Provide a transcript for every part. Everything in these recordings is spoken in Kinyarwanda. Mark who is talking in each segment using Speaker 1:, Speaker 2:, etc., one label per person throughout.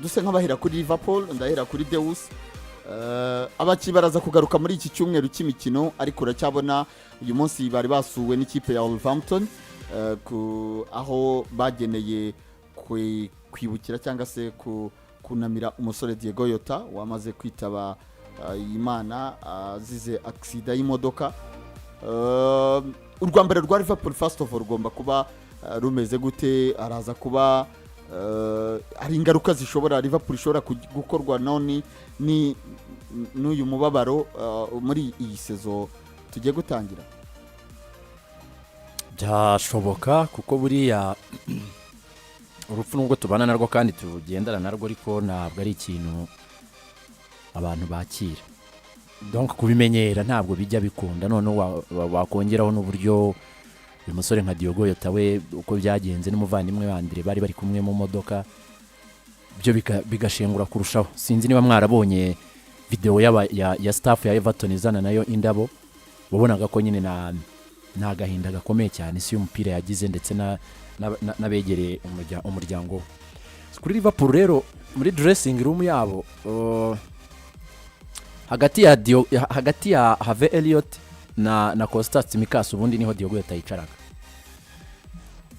Speaker 1: Duse nk'abahera kuri Liverpool, ndahera kuri Deus. Abakinnyi baraza kugaruka muri iki cyumweru cy'imikino, ariko uracyabona uyu munsi bari basuwe n'ikipe ya Wolverhampton, aho bageneye kwibukira cyangwa se kunamira umusore Diego Jota wamaze kwitaba Imana azize accident y'imodoka. Urwa mbere rwa Liverpool, first of all, rugomba kuba rumeze gute? Araza kuba hari ingaruka zishobora Liverpool ishobora gukorwa none ni n'uyu mubabaro muri iyi saison tugiye gutangira?
Speaker 2: Byashoboka, kuko buriya urupfu, nubwo tubana narwo kandi tugendana narwo, ariko ntabwo ari ikintu abantu bakira. Donc kubimenyera ntabwo bijya bikunda. Noneho wakongeraho n'uburyo uyu musore nka Diogo Jota we, uko byagenze n'umuvandimwe wa Andre bari bari kumwe mu modoka, byo bigashengura kurushaho. Sinzi niba mwarabonye videwo ya staff ya Everton izana nayo indabo, wabonaga ko nyine ni agahinda gakomeye cyane isi y'umupira yagize, ndetse n'abegereye umuryango we. Kuri Liverpool rero, muri dressing room yabo, hagati ya Harvey Elliott na Kostas Tsimikas, ubundi niho Diogo Jota yicaraga.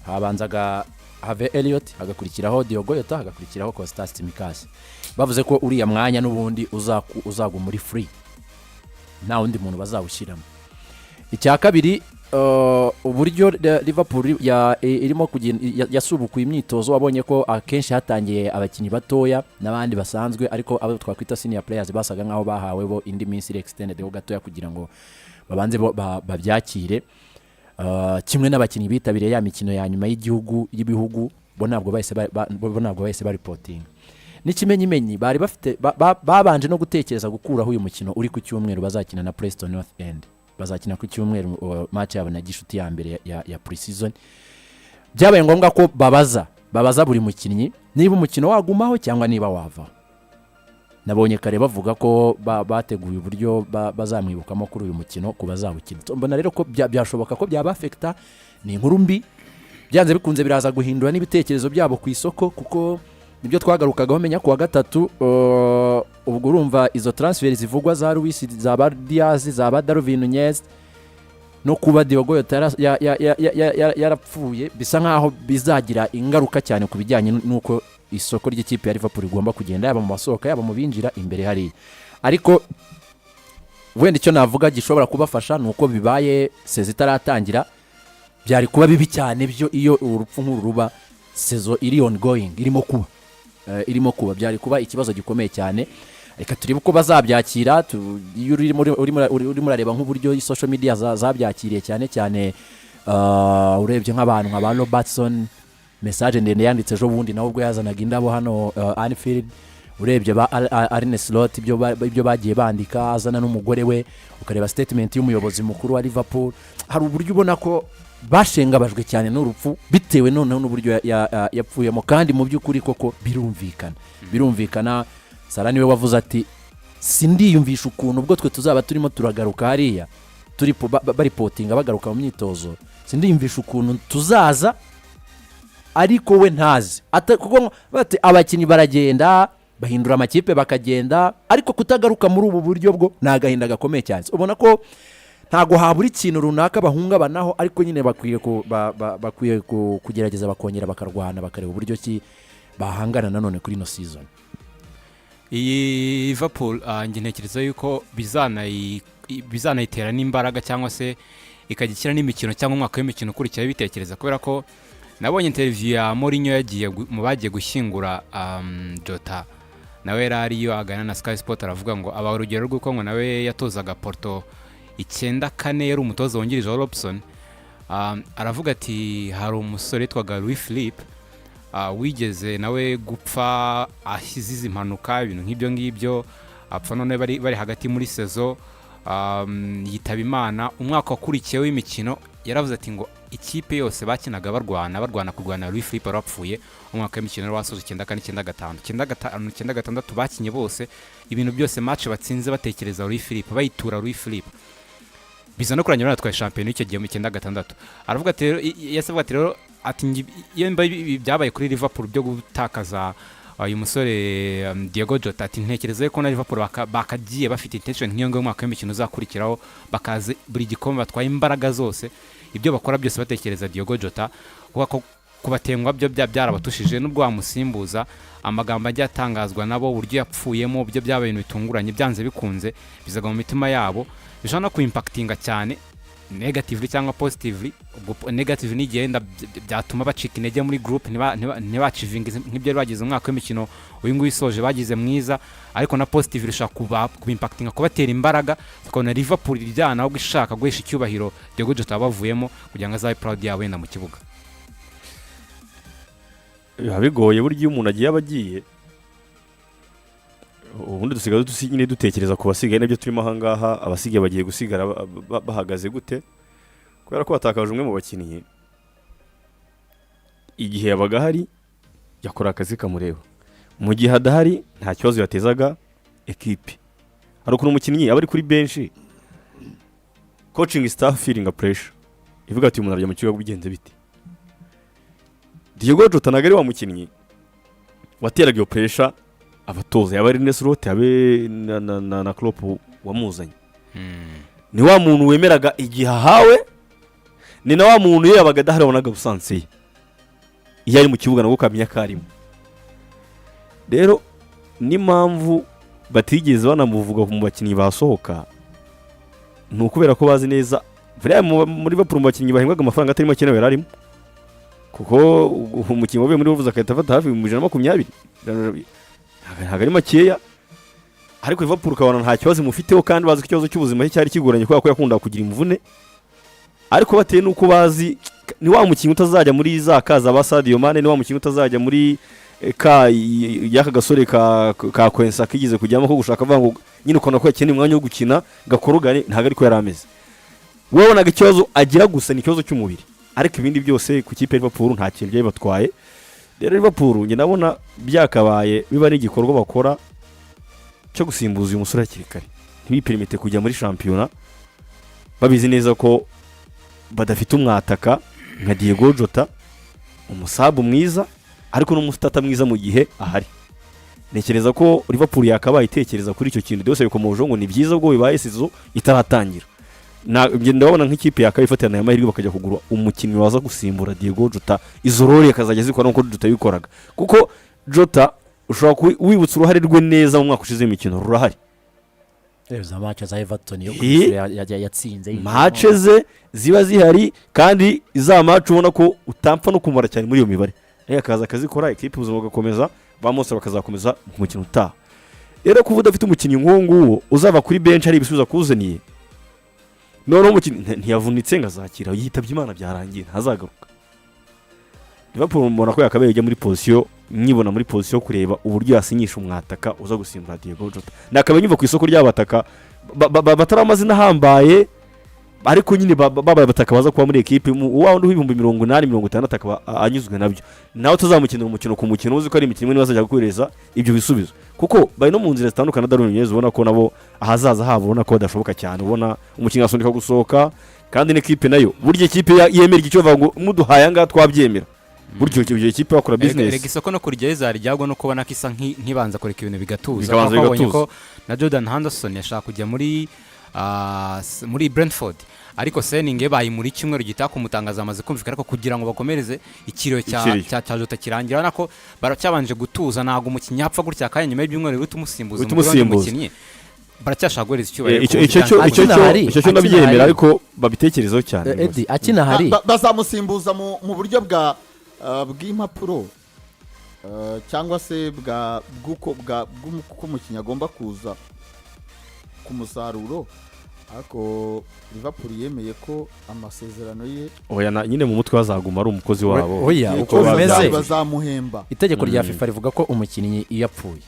Speaker 2: Habanzaga Harvey Elliott, hagakurikiraho Diogo Jota, hagakurikiraho Kostas Tsimikas. Bavuze ko uriya mwanya n'ubundi uzaguma muri free, nta wundi muntu bazawushyiramo. Icya kabiri, uburyo Liverpool irimo kugenda yasubukuye imyitozo, wabonye ko akenshi hatangiye abakinnyi batoya n'abandi basanzwe, ariko abo twakwita senior players basaga nk'aho bahawe bo indi minsi iri extended ho gatoya kugira ngo babanze bo babyakire. Kimwe n'abakinnyi bitabiriye ya mikino ya nyuma y'igihugu, y'ibihugu, bo ntabwo bahise bareportinga. N'ikimenyimenyi, bari bafite babanje no gutekereza gukuraho uyu mukino uri ku cyumweru bazakina na Preston North End. Bazakina ku cyumweru match yabo na gishuti ya mbere ya pre-season. Byabaye ngombwa ko babaza buri mukinnyi niba umukino wagumaho cyangwa niba wavaho. Nabonye kare bavuga ko bateguye uburyo bazamwibukamo kuri uyu mukino ku bazawukina. So, mbona rero ko byashoboka ko byabaaffecta. Ni inkuru mbi, byanze bikunze biraza guhindura n'ibitekerezo byabo ku isoko, kuko nibyo twagarukagaho menya ku wa gatatu. Ubwo urumva izo transfer zivugwa za Luis, za ba Diaz, za ba Darwin Nunez, no kuba Diogo Jota yarapfuye, bisa nkaho bizagira ingaruka cyane ku bijyanye n'uko isoko ry'ikipe ya Liverpool rigomba kugenda, yaba mu basohoka, yaba mu binjira imbere hariya. Ariko wenda icyo navuga gishobora kubafasha ni uko bibaye saison itaratangira. Byari kuba bibi cyane byo iyo urupfu nk'uru ruba saison iri ongoing, irimo kuba, byari kuba ikibazo gikomeye cyane. Reka turebe uko bazabyakira. Iyo urimo urareba nk'uburyo social media zabyakiriye, cyane cyane urebye nk'abantu nka ba Robertson, message ndende yanditse ejo bundi nawe ubwo yazanaga indabo hano Anfield, urebye ba Arne Slot, ibyo bagiye bandika azana n'umugore we, ukareba statement y'umuyobozi mukuru wa Liverpool, hari uburyo ubona ko bashengabajwe cyane n'urupfu, bitewe noneho n'uburyo yapfuyemo. Kandi mu by'ukuri koko birumvikana. Salah niwe wavuze ati: "Sindiyumvisha ukuntu ubwo twe tuzaba turimo turagaruka hariya turi bareportinga bagaruka mu myitozo, sindiyumvisha ukuntu tuzaza ariko we ntazi." Kuko bati abakinnyi baragenda bahindura amakipe bakagenda, ariko kutagaruka muri ubu buryo bwo ni agahinda gakomeye cyane. Ubona ko ntabwo habura ikintu runaka bahungabanaho, ariko nyine bakwiye kugerageza bakongera bakarwana, bakareba uburyo ki bahangana nanone kuri ino season.
Speaker 3: Iyi Liverpool, njye ntekereza yuko bizanayitera n'imbaraga, cyangwa se ikajya ikina n'imikino cyangwa umwaka w'imikino ukurikiraho bitekereza, kubera ko nabonye interview ya Mourinho yagiye mu bagiye gushyingura Jota, nawe yari ariyo aganira na Sky Sport, aravuga ngo aba urugero rw'uko ngo nawe yatozaga Porto 94, yari umutoza wungirije wa Robson. Aravuga ati hari umusore witwaga Louis Philippe wigeze nawe gupfa azize impanuka, ibintu nk'ibyo ngibyo, apfa none bari hagati muri saison, yitaba Imana. Umwaka wakurikiyeho w'imikino, yaravuze ati ngo ikipe yose bakinaga barwana, barwana kurwana Louis Philippe wari wapfuye. Umwaka w'imikino wari wasoje 94, 95, 95, 96, bakinye bose ibintu byose, match batsinze batekereza Louis Philippe, bayitura Louis Philippe, biza no kurangira banatwaye shampiyona icyo gihe mu 96. Aravuga ati rero yahise avuga ati rero ati iyo mba ibi byabaye kuri Liverpool byo gutakaza Uyu musore Diego Jota ati: "Ntekereza ko na Liverpool bakagiye bafite intention nk'iyo ngiyo, umwaka w'imikino uzakurikiraho bakaza buri gikombe batwaye imbaraga zose, ibyo bakora byose batekereza Diogo Jota, kuko kubatengwa byo byarabatushije nubwo wamusimbuza." Amagambo agiye atangazwa nabo, uburyo yapfuyemo, byo byabaye ibintu bitunguranye, byanze bikunze bizaga mu mitima yabo, bishobora no kuimpactinga cyane negatively cyangwa positively. Ubwo negative ni igenda byatuma bacika intege muri group, ntibachievinge nk'ibyo bari bagize umwaka w'imikino uyu nguyu isoje bagize mwiza, ariko na positive ishobora kubimpactinga, kubatera imbaraga, tukabona Liverpool iryana ahubwo ishaka guhesha icyubahiro Diogo Jota bavuyemo, kugira ngo azabe proud yabo wenda mu kibuga.
Speaker 4: Biba bigoye burya iyo umuntu agiye aba agiye. Ubundi dusigaye nyine dutekereza ku basigaye, nabyo turimo ahangaha. Abasigaye bagiye gusigara bahagaze gute? Kubera ko batakaje umwe mu bakinnyi, igihe yabaga ahari yakora akazi kamureba, mu gihe adahari nta kibazo yatezaga ekipe. Hari ukuntu umukinnyi aba ari kuri bench, coaching staff feeling pressure ivuga ati: "Umuntu arajya mu kibuga bigenze bite?" Diogo Jota ntabwo ari wa mukinnyi wateraga iyo pressure abatoza, yaba ari Slot, yabe na Klopp wamuzanye. Ni wa muntu wemeraga igihe ahawe, ni na wa muntu iyo yabaga adahari wabonaga absence ye, iyo ari mu kibuga nabwo ukamenya ko arimo. Rero n'impamvu batigeze banamuvuga mu bakinnyi basohoka ni ukubera ko bazi neza buriya muri Liverpool mu bakinnyi bahembwaga amafaranga atari make nawe yari arimo, kuko umukinnyi wavuye muri Wolves agahita afata hafi 120,000, ntabwo ari makeya. Ariko Liverpool ukabona nta kibazo imufiteho, kandi bazi ko ikibazo cy'ubuzima cye cyari kigoranye kubera ko yakundaga kugira imvune. Ariko batewe n'uko bazi ni wa mukinnyi utazajya muri za kaza ba Sadio Mane, ni wa mukinnyi utazajya muri ka y'aka gasore ka Kwensa kigeze kujyamo ko gushaka avuga ngo nyine ukabona ko yakeneye umwanya wo gukina gakorogane. Ntabwo ariko yari ameze. Wabonaga ikibazo agira gusa ni ikibazo cy'umubiri, ariko ibindi byose ku kipe ya Liverpool nta kintu byari batwaye. Rero Liverpool njye ndabona byakabaye biba ari igikorwa bakora cyo gusimbuza uyu musore hakiri kare, ntibiperimete kujya muri shampiyona babizi neza ko badafite umwataka nka Diego Jota, umusub mwiza ariko n'umustarter mwiza mu gihe ahari. Ntekereza ko Liverpool yakabaye itekereza kuri icyo kintu byose bikomojeho ngo ni byiza ubwo bibaye saison itaratangira. Njye ndabona nk'ikipe yakabaye ifatirana aya mahirwe bakajya kugura umukinnyi waza gusimbura Diego Jota, izo role akazajya azikora nk'uko Jota yabikoraga, kuko Jota ushobora wibutsa uruhare rwe neza mu mwaka ushize w'imikino rurahari.
Speaker 2: Za match za Everton yo yatsinze.
Speaker 4: Match ze ziba zihari, kandi za match ubona ko utapfa no kumara cyane muri iyo mibare, ariko akaza akazikora, ekipe ubuzima bugakomeza, ba Mose bakazakomeza mu mukino utaha. Rero kuba udafite umukinnyi nk'uwo nguwo uzava kuri bench hari ibisubizo akuzaniye, noneho umukinnyi ntiyavunitse ngo azakira, yitabye Imana byarangiye, ntazagaruka. Liverpool mbona ko yakabaye ijya muri position, nyibona muri position yo kureba uburyo yasinyisha umwataka uza gusimbura Diego Jota. Nakabaye nyiva ku isoko ry'abataka batari amazina ahambaye, ariko nyine babaye abataka baza kuba muri ekipe wa wundi w'ibihumbi 80, 60 akaba anyuzwe nabyo, nawe tuzamukinira umukino ku mukino, uzi ko ari imikino imwe niba azajya guhereza ibyo bisubizo, kuko bari no mu nzira zitandukanye na Darwin Nunez. Ubona ko nabo ahazaza habo ubona ko badashoboka cyane, ubona umukinnyi asunika gusohoka, kandi n'ikipe nayo burya ikipe yemera icyo bavuga ngo muduhaye aya ngaya twabyemera. Burya icyo gihe ikipe bakora
Speaker 3: Erega
Speaker 4: business.
Speaker 3: Isoko no kurijyayo zarijyagwa no kubona ko isa nk'ibanza kureka ibintu bigatuza,
Speaker 4: Bikabanza
Speaker 3: kuko babonye
Speaker 4: bigatuza.
Speaker 3: ko na Jordan Henderson yashaka kujya muri Brentford, ariko signing bayimuri icyumweru gitaha kumutangaza amaze kumvikana, ariko kugira ngo bakomereze ikiriyo
Speaker 4: Ikiriyo.
Speaker 3: cya Jota kirangira, urabona ko baracyabanje gutuza. Ntabwo umukinnyi yapfa gutya akanya nyuma y'ibyumweru bihita umusimbuza
Speaker 4: Uhita
Speaker 3: umugore w'undi
Speaker 4: umusimbuza.
Speaker 3: mukinnyi, baracyashaka guhereza icyubahiro
Speaker 4: Icyo
Speaker 3: ku
Speaker 4: icyo cyo
Speaker 3: byanze
Speaker 4: icyo
Speaker 3: bikunze.
Speaker 4: cyo
Speaker 2: Akinahari,
Speaker 4: icyo cyo ndabyemera,
Speaker 2: akinahari.
Speaker 4: ariko babitekerezeho cyane rwose.
Speaker 2: Eddie akinahari.
Speaker 1: Bazamusimbuza mu buryo bw'impapuro, cyangwa se bwa bw'uko bwa bw'uko umukinnyi agomba kuza ku musaruro, ariko Liverpool yemeye ko amasezerano ye
Speaker 4: Oya, nyine mu mutwe hazaguma ari umukozi wabo.
Speaker 2: Oya,
Speaker 1: igihe
Speaker 2: uko
Speaker 1: cyose
Speaker 2: bimeze,
Speaker 1: bazamuhemba.
Speaker 2: Itegeko rya FIFA rivuga ko umukinnyi iyo apfuye,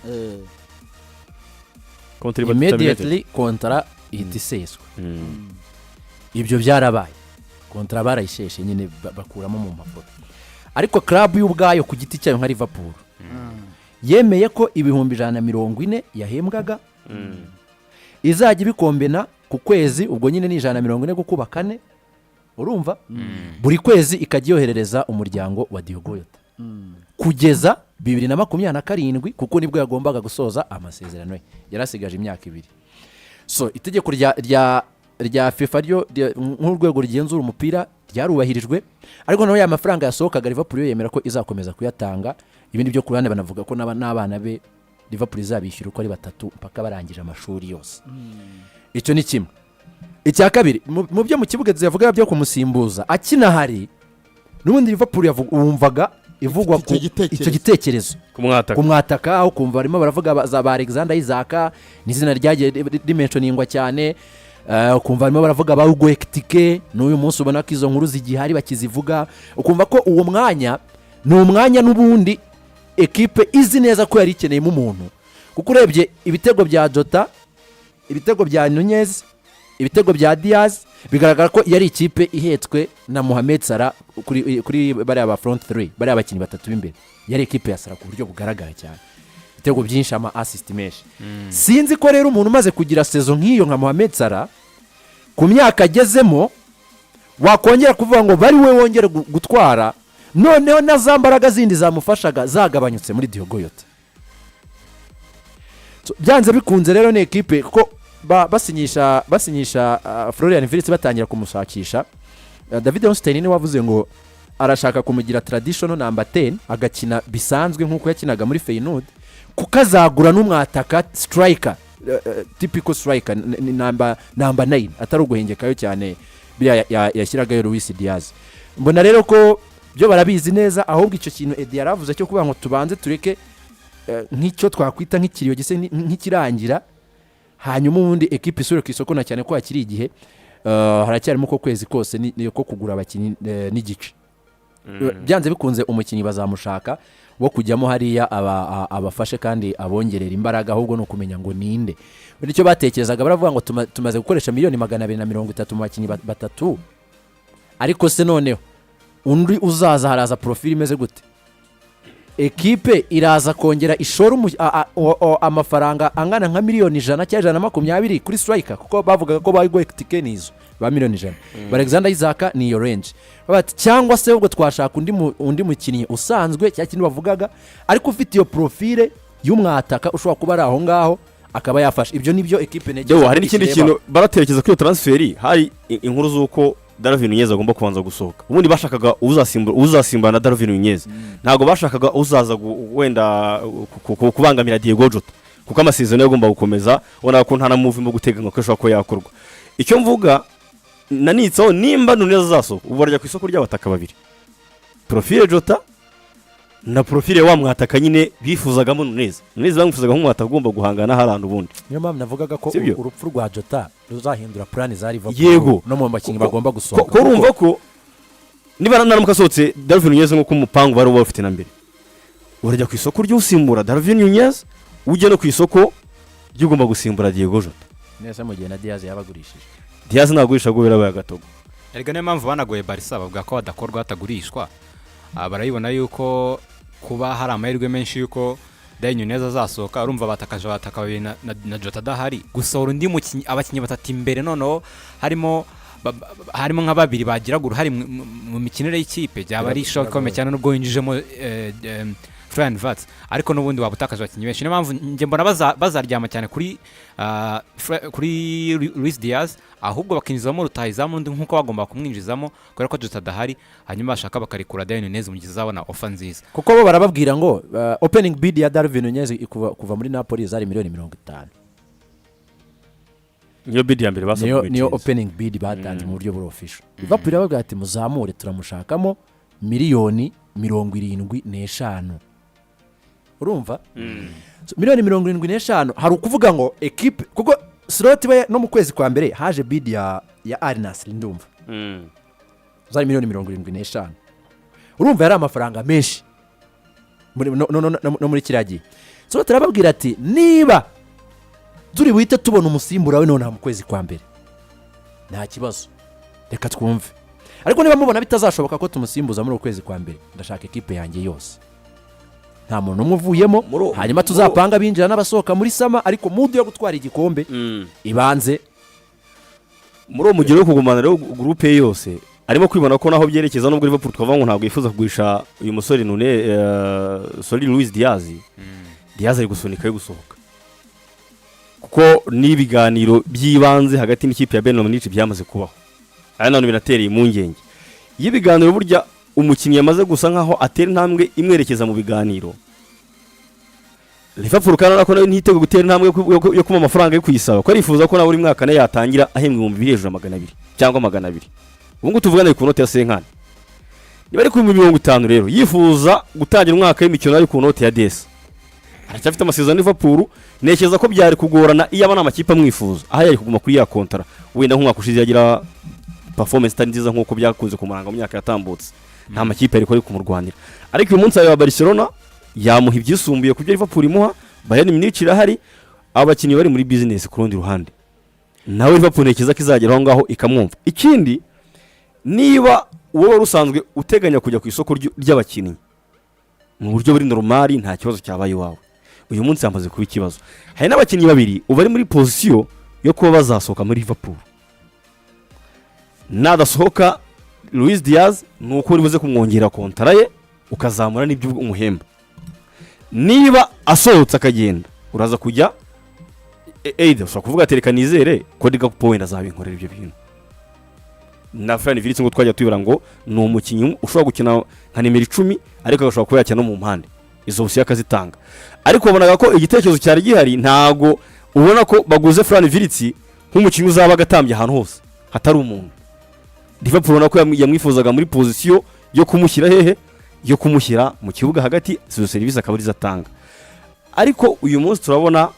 Speaker 4: Contrat iba terminated.
Speaker 2: immediately contrat ihita iseswa. Ibyo byarabaye, contrat barayisheshe nyine, bakuramo mu mpapuro, ariko club y'ubwayo ku giti cyayo nka Liverpool yemeye ko 140,000 yahembwaga izajya ibikombena ku kwezi, ubwo nyine ni 140 gukuba kane, urumva, buri kwezi ikajya yoherereza umuryango wa Diogo Jota kugeza 2027, kuko nibwo yagombaga gusoza amasezerano ye, yarasigaje imyaka 2. So itegeko rya FIFA ryo nk'urwego rugenzura umupira ryarubahirijwe, ariko naho ya mafaranga yasohokaga, Liverpool yo yemera ko izakomeza kuyatanga. Ibindi byo ku ruhande, banavuga ko n'abana be Liverpool izabishyura uko ari batatu mpaka barangije amashuri yose. Icyo ni kimwe. Icya kabiri, mu byo mu kibuga yavuga byo kumusimbuza akinahari, n'ubundi Liverpool wumvaga ivugwa
Speaker 1: Ifite icyo gitekerezo.
Speaker 2: Icyo gitekerezo
Speaker 4: kumwataka.
Speaker 2: Kumwataka, aho kumva barimo baravuga za ba Alexander Isak, n'izina ryagiye rimentioningwa cyane. Ukumva barimo baravuga ba Hugo Ekitike. N'uyu munsi ubona ko izo nkuru zigihari, bakizivuga. Ukumva ko uwo mwanya ni umwanya n'ubundi ekipe izi neza ko yari ikeneyemo umuntu, kuko urebye ibitego bya Jota, ibitego bya Nunez, ibitego bya Diaz, bigaragara ko yari ikipe ihetswe na Mohamed Salah kuri bariya ba front three, bariya bakinnyi batatu b'imbere. Yari ekipe ya Salah ku buryo bugaragara cyane, ibitego byinshi, ama assist menshi. Sinzi ko rero umuntu umaze kugira saison nk'iyo nka Mohamed Salah, ku myaka agezemo, wakongera kuvuga ngo bari we wongere gutwara, noneho na za mbaraga zindi zamufashaga zagabanyutse muri Diogo Jota. So, byanze bikunze rero ni ekipe, kuko basinyisha Florian Wirtz, batangira kumushakisha, David Ornstein niwe wavuze ngo arashaka kumugira traditional number 10, agakina bisanzwe nk'uko yakinaga muri Feyenoord, kuko azagura n'umwataka striker, typical striker, number 9, atari uguhengekayo cyane biriya yashyiragayo Luis Diaz. Mbona rero ko byo barabizi neza. Ahubwo icyo kintu Edi yaravuze cyo kuvuga ngo tubanze tureke nk'icyo twakwita nk'ikiriyo gise nk'ikirangira, hanyuma ubundi ekipa isubire ku isoko, na cyane ko hakiri igihe, haracyarimo ko kwezi kose ni ko kugura abakinnyi n'igice. Byanze bikunze umukinnyi bazamushaka wo kujyamo hariya abafashe kandi abongerera imbaraga. Ahubwo ni ukumenya ngo ninde. Icyo batekerezaga, baravuga ngo tumaze gukoresha miliyoni 230 mu bakinnyi batatu, ariko se noneho undi uzaza haraza profile imeze gute? Ekipe iraza kongera ishora amafaranga angana nka miliyoni 100 cyangwa 120 kuri striker, kuko bavugaga ko ba Ekitike nizo ba miliyoni 100, ba Alexander Isak ni iyo range. Bati cyangwa se ubwo twashaka undi mukinnyi usanzwe, cya kintu bavugaga, ariko ufite iyo profile y'umwataka ushobora kuba ari aho ngaho akaba yafasha. Ibyo nibyo ekipe ntekereza
Speaker 4: Yewe, hari
Speaker 2: ko
Speaker 4: n'ikindi
Speaker 2: ikireba.
Speaker 4: kintu baratekereza kuri iyo transfer. Hari inkuru z'uko Darwin Nunez agomba kubanza gusohoka. Ubundi bashakaga uzasimbura na Darwin Nunez, ntabwo bashakaga uzaza wenda kubangamira Diego Jota, kuko amasezerano ye agomba gukomeza. Ubona ko nta na move irimo guteganywa ko ishobora kuba yakorwa. Icyo mvuga nanitseho, nimba Nunez azasohoka, ubu barajya ku isoko ry'abataka babiri, profile Jota na profile wa mwataka nyine bifuzagamo Nunez. Nunez bamwifuzaga nk'umwataka ugomba guhangana Haaland ubundi.
Speaker 2: Niyo mpamvu navugaga ko
Speaker 4: Sibyo?
Speaker 2: urupfu rwa Jota ruzahindura plan za Liverpool no mu bakinnyi bagomba gusohoka.
Speaker 4: Ko urumva ko niba naramuka asohotse Darwin Nunez nk'uko umupangu bari bawufite na mbere, urajya ku isoko ry'usimbura Darwin Nunez, ujya no ku isoko ry'ugomba gusimbura Diego Jota.
Speaker 2: Neza, mu gihe na Diaz yabagurishije.
Speaker 4: Diaz nagurisha ngo birabaye agatogo.
Speaker 3: Erega niyo mpamvu banagoye Barca, bavuga ko badakorwa hatagurishwa. Barabibona yuko kuba hari amahirwe menshi yuko Darwin Nunez azasohoka. Urumva batakaje abataka babiri na Jota adahari, gusohora undi mukinnyi, abakinnyi batatu imbere, noneho harimo nka babiri bagiraga uruhare mu mikinire y'ikipe, byaba ari shock ikomeye cyane nubwo winjijemo Florian Wirtz, ariko n'ubundi waba utakaje abakinnyi benshi. Niyo mpamvu njye mbona bazaryama cyane kuri Luis Diaz, ahubwo bakinjizamo rutahizamu undi nk'uko bagomba kumwinjizamo kubera ko Jota adahari, hanyuma bashaka bakarekura Darwin Nunez mu gihe azabona offer nziza.
Speaker 2: Kuko bo barababwira ngo opening bid ya Darwin Nunez kuva muri Napoli zari miliyoni 50.
Speaker 4: Niyo bid ya mbere basabwe.
Speaker 2: Niyo opening bid batanze mu buryo buri official. Liverpool irababwira ati muzamure, turamushakamo miliyoni 75. Urumva? So, miliyoni 75, hari ukuvuga ngo ekipe, kuko Slot we no mu kwezi kwa mbere haje bid ya Al Nassr, ndumva zari miliyoni 75. Urumva yari amafaranga menshi no muri kiriya gihe. Slot arababwira ati niba turi buhite tubona umusimbura we nonaha mu kwezi kwa mbere, nta kibazo, reka twumve, ariko niba mubona bitazashoboka ko tumusimbuza muri uku kwezi kwa mbere, ndashaka ekipe yanjye yose, nta muntu n'umwe uvuyemo, hanyuma tuzapanga binjira n'abasohoka muri summer, ariko mood yo gutwara igikombe ibanze.
Speaker 4: Muri uwo mugero wo kugumana rero groupe ye yose. Arimo kwibona ko naho byerekeza, nubwo Liverpool twavuga ngo ntabwo yifuza kugurisha uyu musore none sorry, Luis Diaz. Diaz ari gusunika yo gusohoka, kuko n'ibiganiro by'ibanze hagati n'ikipe ya Bayern Munich byamaze kubaho. Aya nanone binatereye impungenge. Iyo ibiganiro, burya umukinnyi yamaze gusa nkaho atera intambwe imwerekeza mu biganiro, Liverpool kandi urabona ko nayo ntiteguye gutera intambwe yo kumuha amafaranga yo kuyisaba, ko arifuza ko nawe buri mwaka nayo yatangira ahembwa 2100 cyangwa 200. Ubu ngubu tuvugana ari ku note ya cinquante. Niba ari ku 50,000 rero, yifuza gutangira umwaka w'imikino ari ku note ya dix. Aracyafite amasezerano Liverpool. Ntekereza ko byari kugorana iyo aba ari amakipe amwifuza, aho yari kuguma kuri ya kontara. Wenda nk'umwaka ushize yagira performance itari nziza nk'uko byakunze kumuranga mu myaka yatambutse, nta makipe ariko ari kumurwanira. Ariko uyu munsi areba Barcelona yamuha ibyisumbuye ku byo Liverpool imuha, Bayern Munich irahari, abakinnyi bari muri business. Ku rundi ruhande nawe Liverpool ntekereza ko izagera aho ngaho ikamwumva. Ikindi, niba wowe wari usanzwe uteganya kujya ku isoko ry'abakinnyi mu buryo buri normal, nta kibazo cyabaye iwawe, uyu munsi hamaze kuba ikibazo. Hari n'abakinnyi babiri ubu bari muri position yo kuba bazasohoka muri Liverpool. Nadasohoka Luis Diaz, ni uko uri buze kumwongera kontara ye, ukazamura n'ibyo umuhemba. Niba asohotse akagenda, uraza kujya either ushobora kuvuga ati: "Reka nizere ko Gakpo wenda azabinkorera ibyo bintu." Na Florian Wirtz, ngo twajya tubibara ngo ni umukinnyi ushobora gukina nka nimero 10, ariko agashobora kuba yakina no mu mpande, izo option akazitanga. Ariko wabonaga ko igitekerezo cyari gihari, ntago ubona ko baguze Florian Wirtz nk'umukinnyi uzaba agatambye ahantu hose hatari umuntu. Liverpool ubona ko yamwifuzaga muri position yo kumushyira hehe? Yo kumushyira mu kibuga hagati, izo serivisi akaba arizo atanga. Ariko uyu munsi turabona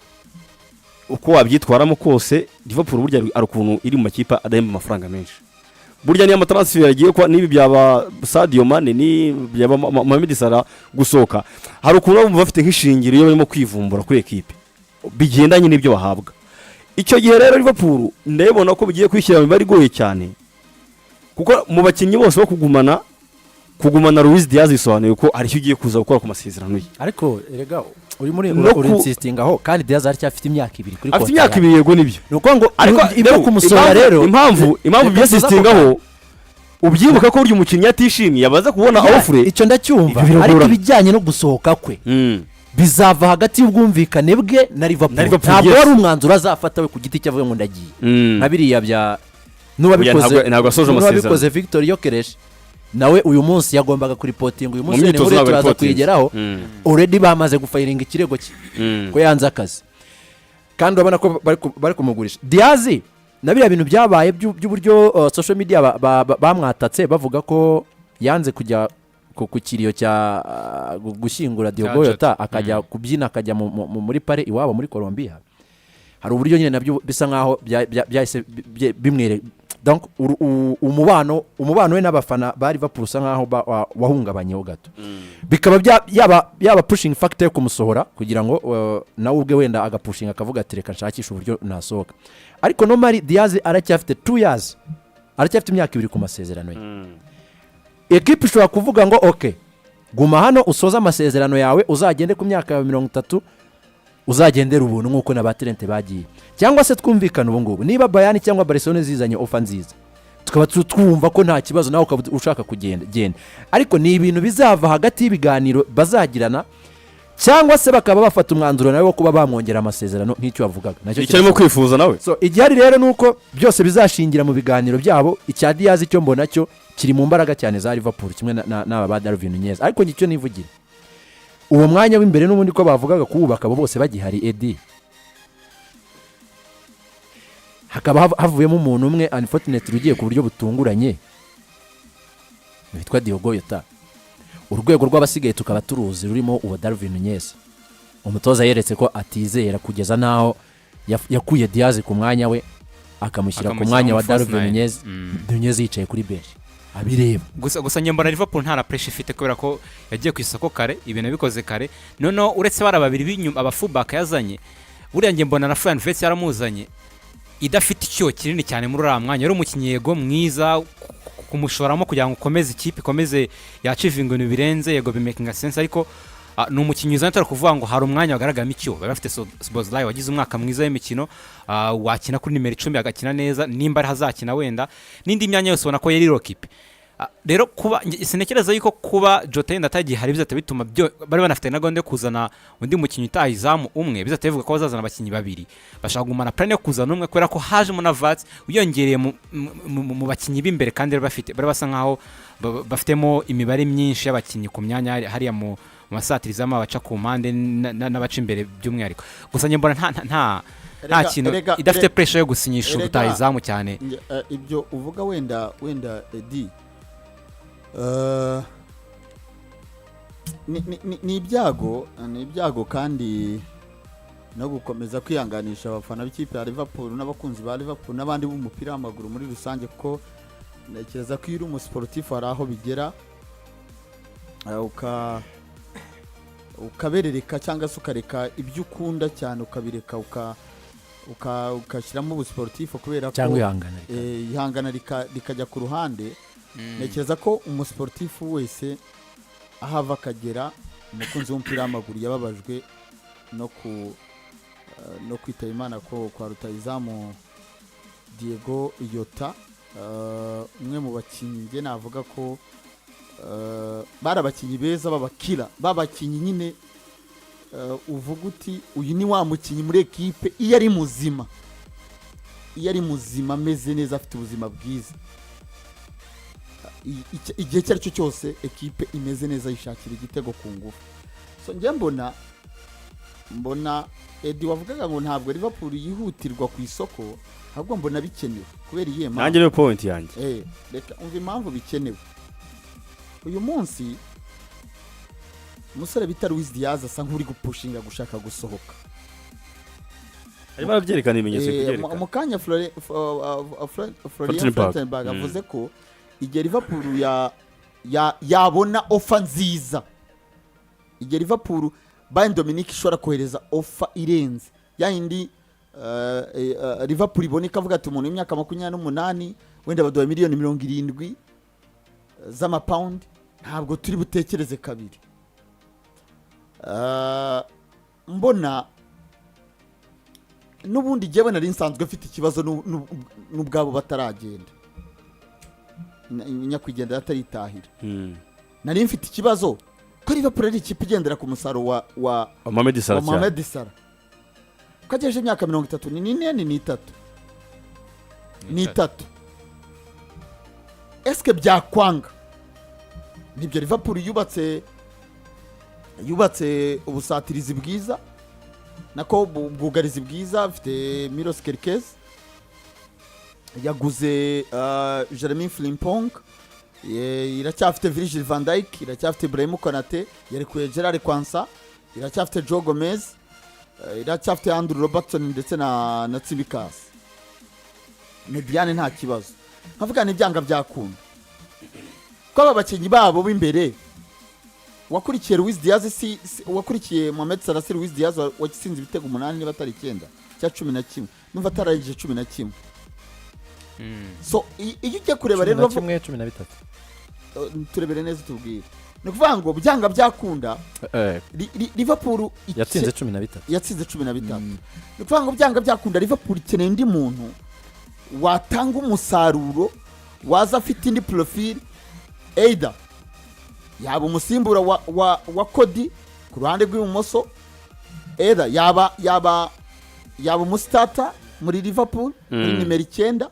Speaker 4: uko wabyitwaramo kose, Liverpool burya hari ukuntu iri mu makipe adahemba amafaranga menshi. Burya niyo amatransfer agiye kuba, n'ibi byaba Sadio Mane, ni byaba Mohamed Salah gusohoka, hari ukuntu bumva bafite nk'ishingiro iyo barimo kwivumbura kuri ekipe bigendanye n'ibyo bahabwa. Icyo gihe rero Liverpool ndabibona ko bigiye kwishyira mu mibare igoye cyane, kuko mu bakinnyi bose bo kugumana Luis Diaz bisobanuye ko hari icyo ugiye kuza gukora ku masezerano ye.
Speaker 2: Ariko erega uri muri
Speaker 4: No
Speaker 2: uri insistinga aho, kandi Diaz aracyafite imyaka 2 kuri
Speaker 4: Afite
Speaker 2: konti
Speaker 4: imyaka
Speaker 2: ye.
Speaker 4: 2, yego nibyo.
Speaker 2: Ni ukuvuga ngo
Speaker 4: Ariko
Speaker 2: ibyo
Speaker 4: rero,
Speaker 2: kumusohora rero
Speaker 4: impamvu
Speaker 2: reka
Speaker 4: byasistingaho, ubyibuka ko burya umukinnyi atishimiye yabaza kubona offre.
Speaker 2: Icyo ndacyumva.
Speaker 4: Ibyo biragorana.
Speaker 2: Ariko ibijyanye no gusohoka kwe bizava hagati y'ubwumvikane bwe na Liverpool.
Speaker 4: Na Liverpool,
Speaker 2: Ntabwo
Speaker 4: yes.
Speaker 2: wari umwanzuro azafata we ku giti cye avuga ngo ndagiye, nka biriya bya n'uwabikoze.
Speaker 4: Ntabwo asoje amasezerano.
Speaker 2: N'uwabikoze Victor Gyökeres nawe uyu munsi yagombaga kuripotinga uyu
Speaker 4: Mu
Speaker 2: munsi.
Speaker 4: myitozo
Speaker 2: Wenda
Speaker 4: ntabwo
Speaker 2: turaza
Speaker 4: aripotinze.
Speaker 2: kuyigeraho. Already bamaze gufayiringa ikirego cye ko yanze akazi, kandi urabona ko bari kumugurisha Diaz. Na biriya bintu byabaye by'uburyo social media bamwatatse bavuga ko yanze kujya ku kiriyo cya gushyingura Diogo
Speaker 3: Jota.
Speaker 2: Jota, akajya kubyina, akajya muri pare iwabo muri Colombia. Hari uburyo nyine nabyo bisa nkaho byahise bimwere, donc umubano we n'abafana ba Liverpool usa nkaho wahungabanyeho gato, bikaba yaba pushing factor yo kumusohora, kugira ngo nawe ubwe wenda agapushinga akavuga ati: "Reka nshakishe uburyo nasohoka." Ariko normally Diaz aracyafite 2 years, aracyafite imyaka 2 ku masezerano ye. Ekipa ishobora kuvuga ngo: "Ok, guma hano usoze amasezerano yawe, uzagende ku myaka yawe 30, uzagendera ubuntu nk'uko na ba Trent bagiye." Cyangwa se twumvikane ubu ngubu, niba Bayern cyangwa Barcelone zizanye offer nziza, tukaba twumva ko nta kibazo, nawe ukaba ushaka kugenda, genda. Ariko ni ibintu bizava hagati y'ibiganiro bazagirana, cyangwa se bakaba bafata umwanzuro nawe wo kuba bamwongera amasezerano nk'icyo wavugaga nacyo.
Speaker 4: Icyo arimo kwifuza nawe.
Speaker 2: So igihari rero ni uko byose bizashingira mu biganiro byabo. Icya Diaz icyo mbona cyo kiri mu mbaraga cyane za Liverpool, kimwe n'aba ba Darwin Nunez. Ariko njye icyo nivugira, uwo mwanya w'imbere n'ubundi ko bavugaga kuwubaka abo bose bagihari, edi hakaba havuyemo umuntu umwe unfortunately ugiye ku buryo butunguranye witwa Diogo Jota, urwego rw'abasigaye tukaba turuzi rurimo uwo Darwin Nunez. Umutoza yeretse ko atizera kugeza n'aho yakuye Diaz ku mwanya we, akamushyira ku
Speaker 3: Akamushyira
Speaker 2: mwanya
Speaker 3: mu
Speaker 2: wa
Speaker 3: false
Speaker 2: Darwin
Speaker 3: nine.
Speaker 2: Nunez. Nunez yicaye kuri bench abireba.
Speaker 3: Gusa njye mbona Liverpool nta na pressure ifite, kubera ko yagiye ku isoko kare, ibintu yabikoze kare. Noneho uretse bari babiri b'inyuma, aba fullback yazanye, buriya njye mbona na Florian Wirtz yaramuzanye idafite icyuho kinini cyane muri uriya mwanya. Yari umukinnyi, yego, mwiza kumushoramo kugira ngo ukomeze ikipe ikomeze yachievinga ibintu birenze, yego, bimakinga sense. Ariko ni umukinnyi uzana atari kuvuga ngo hari umwanya wagaragaramo icyuho. Bari bafite Szoboszlai wagize umwaka mwiza w'imikino, wakina kuri nimero 10 agakina neza, nimba ari hazakina wenda n'indi myanya yose ubona ko yari rokipe. Rero kuba sintekereza yuko kuba Jota yenda atagiye hari bizahita bituma byo bari banafite na gahunda yo kuzana undi mukinnyi utaha izamu umwe, bizahita bivuga ko bazazana abakinnyi babiri. Bashaka kugumana plan yo kuzana umwe kubera ko hajemo na Wirtz wiyongereye mu bakinnyi b'imbere, kandi bari bafite, bari basa nkaho bafitemo imibare myinshi y'abakinnyi ku myanya hariya mu masatirizamu, abaca ku mpande n'abaca imbere by'umwihariko. Gusa njye mbona nta kintu idafite pressure yo gusinyisha ubutaha izamu cyane.
Speaker 1: Ibyo uvuga wenda Edi, ni ibyago kandi no gukomeza kwihanganisha abafana b'ikipe ya Liverpool n'abakunzi ba Liverpool n'abandi b'umupira w'amaguru muri rusange, kuko ntekereza ko iyo uri umusiporutifu hari aho bigera ukaberereka cyangwa se ukareka ibyo ukunda cyane, ukabireka ugashyiramo ubusiporutifu kubera ko
Speaker 2: cyangwa ihangana.
Speaker 1: Ihangana rikajya ku ruhande. Ntekereza ko umusiporutifu wese aho ava akagera, umukunzi w'umupira w'amaguru yababajwe no kwitaba Imana ko kwa rutahizamu Diego Jota, umwe mu bakinnyi njye navuga ko bari abakinnyi beza b'abakira, b'abakinnyi nyine uvuga uti uyu ni wa mukinnyi muri ekipe iyo ari muzima, iyo ari muzima, ameze neza, afite ubuzima bwiza, igihe icyo ari cyo cyose ekipe imeze neza yishakira igitego ku ngufu. So njye mbona Edi wavugaga ngo ntabwo Liverpool yihutirwa ku isoko, ahubwo mbona bikenewe kubera iyihe mpamvu?
Speaker 4: Nanjye niyo point yanjye.
Speaker 1: Reka umva impamvu bikenewe. Uyu munsi umusore bita Luis Diaz asa nk'uri gupushinga gushaka gusohoka.
Speaker 4: Arimo arabyerekana, ibimenyetso kubyerekana.
Speaker 1: Mu kanya Florian
Speaker 4: Plettenberg.
Speaker 1: Plettenberg avuze ko igihe Liverpool yabona offer nziza, igihe Liverpool, Bayern Dominique ishobora kohereza offer irenze ya yindi, Liverpool ibona ikavuga ati umuntu w'imyaka 28 wenda baduha miliyoni 70 z'amapawundi, ntabwo turi butekereze kabiri. Mbona n'ubundi jyewe nari nsanzwe mfite ikibazo n'ubwabo bataragenda, nyakwigendera ataritahira, nari mfite ikibazo ko Liverpool ari ikipe igendera ku musaruro wa
Speaker 4: Mohamed
Speaker 1: wa
Speaker 4: Salah cyane.
Speaker 1: Mohamed Salah, ko agejeje imyaka 30 ni n'ine, ni n'itatu, ni itatu. Esike byakwanga? Nibyo, Liverpool yubatse ubusatirizi bwiza, nako ubwugarizi bwiza, afite Milos Kerkez, yaguze Jeremy Frimpong, iracyafite Virgil van Dijk, iracyafite Ibrahim Konate, yarekuye Jarell Quansah, iracyafite Joe Gomez, iracyafite Andrew Robertson ndetse na Tsimikas. Médiane nta kibazo. Nkavuga ni ibyanga byakunda ko aba bakinnyi babo b'imbere, wakurikiye Luis Diaz si wakurikiye Mohamed Salah si Luis Diaz watsinze ibitego 8 niba atari 9 cya 11, numva atarangije 11. So iyo ugiye kureba
Speaker 2: cumi
Speaker 1: rero
Speaker 2: na kimwe, 13.
Speaker 1: Turebere neza tubwire. Ni ukuvuga ngo byanga byakunda Liverpool
Speaker 2: Yatsinze 13.
Speaker 1: Yatsinze 13. Ni ukuvuga ngo byanga byakunda Liverpool ikeneye undi muntu watanga umusaruro, waza afite indi profile, either yaba umusimbura wa Cody ku ruhande rw'ibumoso, either yaba umustarter muri Liverpool muri nimero 9.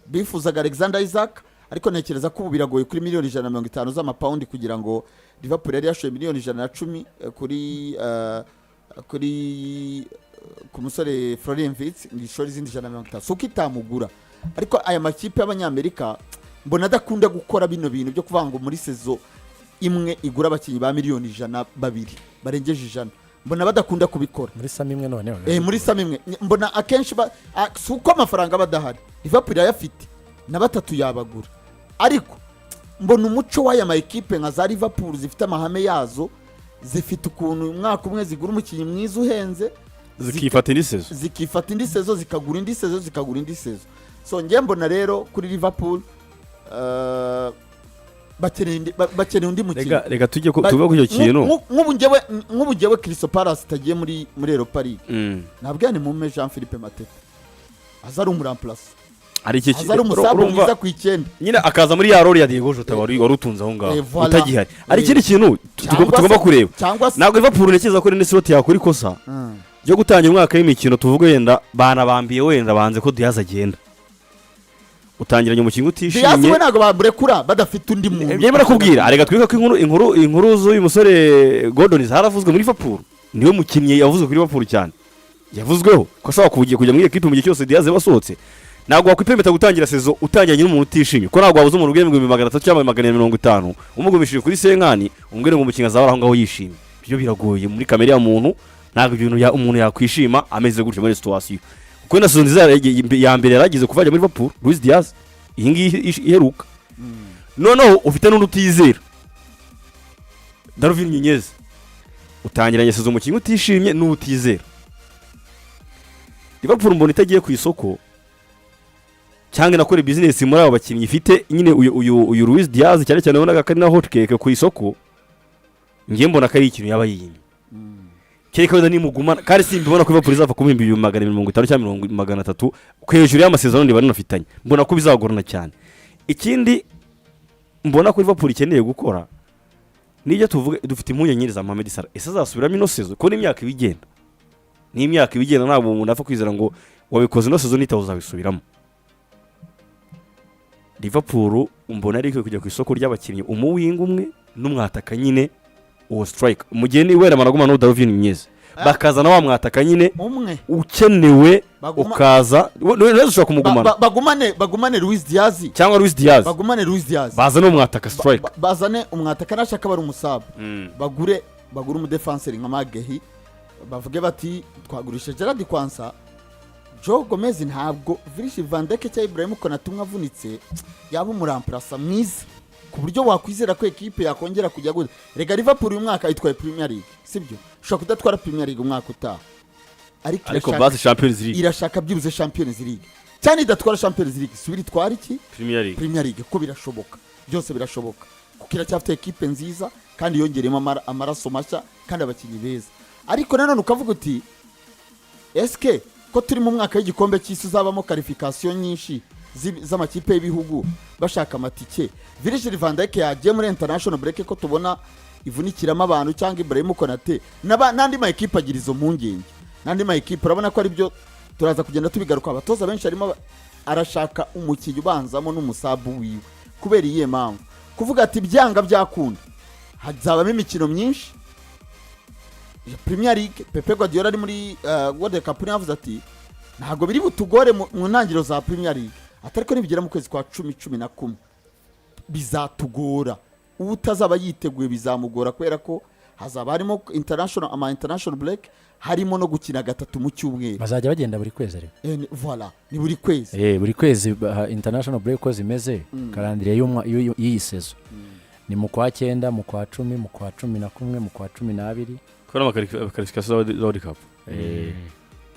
Speaker 1: Bifuzaga Alexander Isak, ariko ntekereza ko ubu biragoye kuri miliyoni 150 z'amapawundi, kugira ngo Liverpool yari yashoye miliyoni 110 kuri ku musore Florian Wirtz ngo ishore izindi 150. Si uko itamugura, ariko aya makipe y'Abanyamerika mbona adakunda gukora bino bintu byo kuvuga ngo muri saison imwe igura abakinnyi ba miliyoni 100, babiri barengeje 100. Mbona badakunda kubikora.
Speaker 2: Muri summer imwe noneho.
Speaker 1: Muri summer imwe mbona akenshi si uko amafaranga aba adahari, Liverpool irayafite na batatu yabagura, ariko mbona umuco w'aya ma ekipe nka za Liverpool zifite amahame yazo, zifite ukuntu umwaka umwe zigura umukinnyi mwiza uhenze,
Speaker 4: zikifata indi saison.
Speaker 1: Zikifata indi saison, zikagura indi saison, zikagura indi saison. So njye mbona rero kuri Liverpool bakeneye undi mukinnyi.
Speaker 4: Reka tujye tuve ku icyo kintu.
Speaker 1: Nk'ubu njyewe Crystal Palace itagiye muri Europa League, ntabwo ni mume Jean Philippe Mateta aza ari umuremplaçant.
Speaker 4: Hari iki
Speaker 1: Aza ari umusub
Speaker 4: urumva-
Speaker 1: mwiza ku 9.
Speaker 4: Nyine akaza muri ya role ya Diego Jota wari utunze aho ngaho
Speaker 1: Eh, voilà.
Speaker 4: utagihari. Hari
Speaker 1: Eh.
Speaker 4: ikindi kintu
Speaker 1: Cyangwa
Speaker 4: tugomba kureba.
Speaker 1: Cyangwa se
Speaker 4: Ntabwo Liverpool, ntekereza ko Arne Slot yakora ikosa ryo gutangira umwaka w'imikino, tuvuge wenda banabambiye, wenda banze ko Diaz agenda, utangiranye umukinnyi
Speaker 1: Diaz
Speaker 4: utishimye.
Speaker 1: we ntabwo bamurekura badafite undi muntu.
Speaker 4: Ibyo barakubwira, areka twibuke ko inkuru z'uyu musore Gordon zaravuzwe muri Liverpool. Niwe mukinnyi yavuzwe kuri Liverpool cyane, yavuzweho ko ashobora kujya muri ekipe mu gihe cyose Diaz yabasohotse. Ntabwo wakwipermetta gutangira saison utangiranye n'umuntu utishimye, ko ntabwo wabuze umuntu ugura 300,000 cyangwa 450,000 umugumishije kuri cinquante, umubwire ngo umukinnyi azaba aho ngaho yishimye. Ibyo biragoye muri kamere ya muntu. Ntabwo ibintu umuntu yakwishima ameze gutyo muri situation, kuko na saison nziza ya mbere yaragize kuva ajya muri Liverpool, Luis Diaz, iyi ngiyi iheruka. Noneho ufite n'undi utizera, Darwin Nunez, utangiranye saison umukinnyi utishimye n'utizera. Liverpool mbona itagiye ku isoko cyangwa inakora business muri abo bakinnyi ifite nyine, uyu Luis Diaz cyane cyane, ubonaga ko ari na hot cake ku isoko. Njye mbona ko ari ikintu yaba yiyimye, kereka wenda nimugumana, kandi simbibona ko Liverpool izava ku 250,000 cyangwa 300,000 ku hejuru y'amasezerano niba banafitanye. Mbona ko bizagorana cyane. Ikindi mbona ko Liverpool ikeneye gukora, nijya tuvuge dufite impungenge nyinshi za Mohamed Salah. Ese azasubiramo ino saison? Ko n'imyaka iba igenda, n'imyaka iba igenda, ntabwo umuntu apfa kwizera ngo wabikoze ino saison nitaho uzabisubiramo. Liverpool mbona ari ikwiye kujya ku isoko ry'abakinnyi, umuwinga umwe n'umwataka nyine, uwo striker, mu gihe ni wera maraguma no Darwin Nunez, bakazana wa mwataka nyine
Speaker 1: umwe
Speaker 4: ukenewe.
Speaker 1: Baguma
Speaker 4: Ukaza wese ushobora kumugumana.
Speaker 1: Bagumane Luis Diaz.
Speaker 4: Cyangwa Luis Diaz.
Speaker 1: Bagumane Luis Diaz.
Speaker 4: Bazane umwataka striker.
Speaker 1: Bazane umwataka, nashaka bari umusub. Bagure umudefanseri nka Magehi, bavuge bati twagurisha Jarrad Quansah, Joe Gomez, ntabwo Virgil van Dijk cyangwa Ibrahim Konate umwe avunitse yaba umuremplaçant mwiza ku buryo wakwizera ko ekipe yakongera kujya gute. Rega Liverpool uyu mwaka itwaye Premier League, sibyo? Ushobora kudatwara Premier League umwaka utaha, ariko
Speaker 4: Ariko
Speaker 1: irashaka
Speaker 4: basi Champions League.
Speaker 1: Irashaka byibuze Champions League, cyane idatwara Champions League, subira itwara iki?
Speaker 4: Premier League.
Speaker 1: Premier League, ko birashoboka, byose birashoboka, kuko iracyafite ekipe nziza kandi yongereyemo amaraso mashya kandi abakinnyi beza. Ariko nanone ukavuga uti eske ko turi mu mwaka w'igikombe cy'isi uzabamo qualification nyinshi z'amakipe y'ibihugu bashaka amatike, Virgil van Dijk yagiye muri international break ko tubona ivunikiramo abantu, cyangwa Ibrahim Konate n'andi ma ekipe agira izo mpungenge, n'andi ma ekipe urabona ko ari byo turaza kugenda tubigaruka. Abatoza benshi harimo arashaka umukinnyi ubanzamo n'umusub wiwe. Kubera iyihe mpamvu? Kuvuga ati byanga byakunda hazabamo imikino myinshi ya Premier League. Pep Guardiola ari muri World Cup yavuze ati ntabwo biri butugore mu ntangiriro za Premier League, atari ko nibigera mu kwezi kwa 10, 11 bizatugora. Uwo utazaba yiteguye bizamugora, kubera ko hazaba harimo international, ama international break, harimo no gukina gatatu mu cyumweru.
Speaker 2: Bazajya bagenda buri kwezi ariko.
Speaker 1: Voilà, ni buri kwezi.
Speaker 2: Buri kwezi international break uko zimeze, calendrier y'iyi saison ni mu kwa 9, mu kwa 10, mu kwa 11, mu kwa 12.
Speaker 4: Kubona amaqualification za World Cup.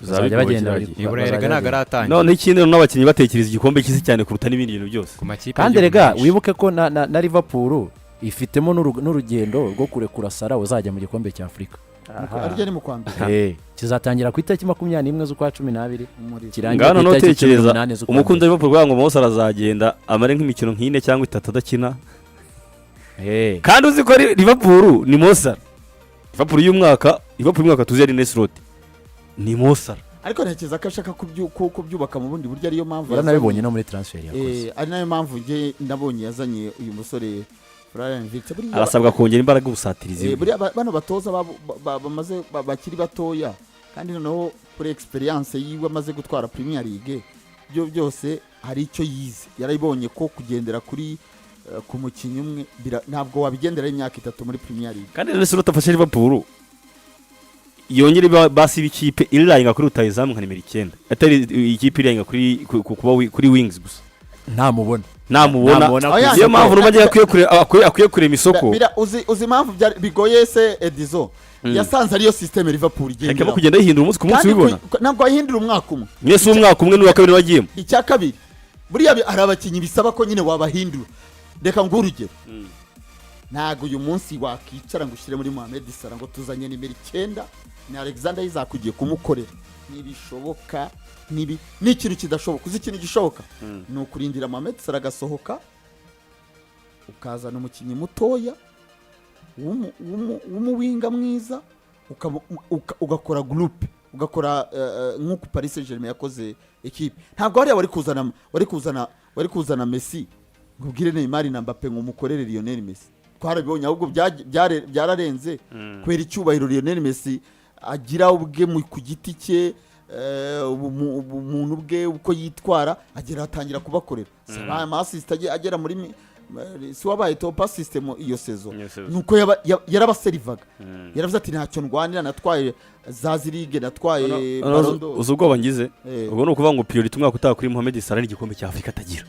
Speaker 2: Bazajya bagenda
Speaker 3: I Burayi rega
Speaker 2: bazajya
Speaker 3: ntabwo
Speaker 2: bagenda.
Speaker 3: aratangira.
Speaker 4: None ikindi, noneho abakinnyi batekereza igikombe cy'isi cyane kuruta n'ibindi bintu byose.
Speaker 3: Ku makipe
Speaker 2: Kandi
Speaker 3: y'igihugu
Speaker 2: rega
Speaker 3: menshi.
Speaker 2: wibuke ko na Liverpool ifitemo n'urugendo rwo kurekura Salah uzajya mu gikombe cya Afurika.
Speaker 1: Arya ni mu kwa mbere.
Speaker 2: Kizatangira ku itariki 21 z'ukwa 12,
Speaker 1: Muri
Speaker 2: kirangira
Speaker 4: Ngano
Speaker 2: ku itariki cumi
Speaker 4: notekereza
Speaker 2: n'umunani z'ukwa
Speaker 4: umukunzi
Speaker 2: mbere.
Speaker 4: wa Liverpool kuvuga ngo Mo Salah azagenda amare nk'imikino nk'ine cyangwa itatu adakina, kandi uzi ko ari Liverpool ni Mo Salah. Liverpool y'umwaka, Liverpool y'umwaka tuzi ari Slot ni Mo Salah.
Speaker 1: Ariko ntekereza ko ashaka kubyubaka mu bundi buryo, ariyo mpamvu
Speaker 2: Waranabibonye no muri transfer yakoze.
Speaker 1: Ari nayo mpamvu njye nabonye yazanye uyu musore Florian Wirtz. Buriya
Speaker 4: Arasabwa kongera imbaraga ubusatirizi bwe.
Speaker 1: Buriya bano batoza bamaze bakiri batoya, kandi noneho kuri experience yiwe amaze gutwara Premier League, byo byose hari icyo yize, yarabibonye ko kugendera kuri ku mukinnyi umwe ntabwo wabigenderaho imyaka 3 muri Premier League.
Speaker 4: Kandi rero Slot afashe Liverpool yongere basi b'ikipe irirenga kuri rutahizamu nka nimero 9, atari ikipe irenga kuri kuba kuri wings gusa.
Speaker 2: Ntamubona.
Speaker 4: Namubona.
Speaker 2: Namubona ku
Speaker 1: Oya,
Speaker 4: Niyo
Speaker 2: isoko.
Speaker 4: mpamvu n'ubu akwiye kurema isoko.
Speaker 1: Uzi impamvu bigoye se, Edizo? Yasanze ariyo système Liverpool
Speaker 4: Hakaba
Speaker 1: igenderaho.
Speaker 4: kugenda yihindura umunsi ku munsi.
Speaker 1: Kandi
Speaker 4: Ubibona.
Speaker 1: Ntabwo wahindura umwaka umwe.
Speaker 4: Mwese umwaka umwe n'uwa kabiri wagiyemo.
Speaker 1: Icya kabiri, buriya hari abakinnyi bisaba ko nyine wabahindura. Reka nguhe urugero: ntabwo uyu munsi wakicara ngo ushyire muri Mohamed Salah ngo tuzanye nimero 9, ni Alexander Isak ugiye kumukorera. Ntibishoboka. Ni ikintu kidashoboka. Uzi ikintu gishoboka? Ni ukurindira Mohamed Salah agasohoka, ukazana umukinnyi mutoya w'umuwinga mwiza, ugakora groupe, ugakora nk'uko Paris Saint Germain yakoze ekipe. Ntabwo hariya wari kuzana Messi ngo ubwire Neymar na Mbappe ngo mukorere Lionel Messi. Twarabibonye, ahubwo byararenze kubera icyubahiro Lionel Messi agira ubwe ku giti cye, ubumuntu bwe, uko yitwara, agera atangira kubakorera. Si ama assist agera muri si wabaye top assist mu iyo saison?
Speaker 4: Iyo saison.
Speaker 1: Nuko yarabaserivaga, yaravuze ati: "Ntacyo ndwanira, natwaye za zirige, natwaye Ballon d'Or."
Speaker 4: Uzi ubwoba ngize?
Speaker 1: Eh.
Speaker 4: Ubwo ni ukuvuga ngo priority umwaka utaha kuri Mohamed Salah n'igikombe cya Afurika atagira.